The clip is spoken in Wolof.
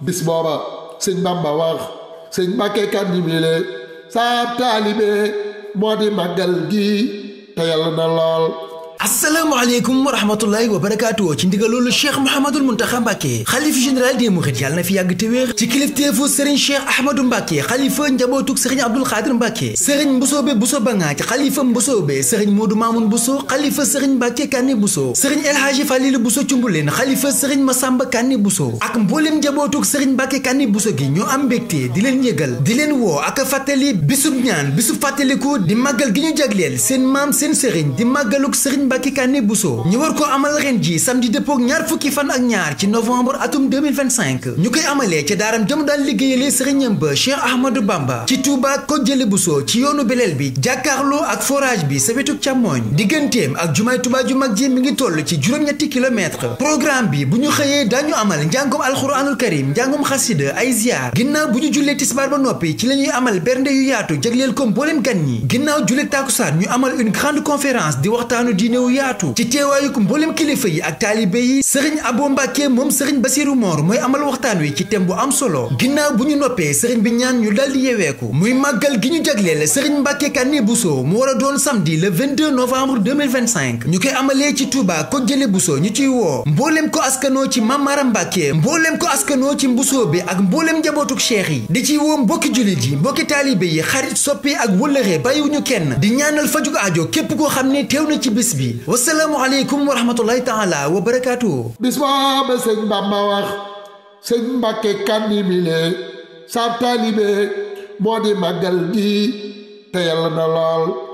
bis booba sëñ Bamba wax sëñ Mbàkke Kanni mile saab taalibe moo di màggal gi te yàlla na lool. asalaamaaleykum wa rahmatullahi wa barakaatu ci ndigalolu cheikh Mouhamadul Mountakha Mbacké xalifa général des mourides yàlla na fi yàgg te wéer ci kilifteefu Serigne Cheikh Ahmadou Mbacké xalifa njabootug Serigne Abdoul Khadir Mbacké Serigne Mbusoobe Buso Bangaaj xalifa Mbusoobe Serigne Modou Mamoun Buso xalifa Serigne Mbacké Kanni Buso Serigne El Hadji Falilu Buso Cumbuleen xalifa Serigne Massamba Kanni Buso ak mboolem njabootug Serigne Mbacké Kanni Buso gi ñoo am mbégte di leen yëgal di leen woo ak fàttali bisub ñaan bisub fàttaliku di màggal gi ñu jagleel seen maam seen Serigne di màggalug Serigne Mbacké Kanni Bousso ñu war ko amal ren ji samedi dëppook ñaar fukki fan ak ñaar ci novembre atum 2025 ñu koy amalee ca daaram jëm daan liggéeyalee sëriñam ba Cheikh Ahmadou Bamba ci Touba ko jële Bousso ci yoonu beleel bi jàkkaarloo ak forage bi sa wetuk càmmooñ digganteem ak jumaay Touba ju mag ji mi ngi toll ci juróom-ñetti kilomètre programme bi bu ñu xëyee dañu amal njàngum alxuraanul karim njàngum xasida ay ziar ginnaaw bu ñu jullee tisbaar ba noppi ci la ñuy amal bernde yu yaatu jagleel ko mbooleem gan ñi ginnaaw jullee tàkkusaan ñu amal une grande conférence di waxtaanu diine wu yaatu ci teewaayu ko mboolem kilifa yi ak taalibe yi sëriñ Abo Mbàkke moom sëriñ Basiru Moor mooy amal waxtaan wi ci thème bu am solo ginnaaw bu ñu noppee sëriñ bi ñaan ñu daldi yeweeku muy màggal gi ñu jagleel sëriñ Mbacké Kanni Bousso mu war a doon samedi le 22 novembre 2025 ñu koy amalee ci Touba ko jële Bousso ñu ciy woo mbooleem ko askanoo ci Mamara Mbàkke mbooleem ko askanoo ci Mbusoo bi ak mbooleem njabootuk cheikh yi di ciy woo mbokki jullit yi mbokki taalibe yi xarit soppi ak wëllëre bàyyiwuñu kenn di ñaanal fajug aajo képp koo xam ne teew na ci bis bi assalaamu aleykum wa rahmatullahi taala wa barakaatu. bis booba sëñ Bamba wax sëñ Mbacké Kanni mile saab taalibe moo di màggal gi te yàlla na lool.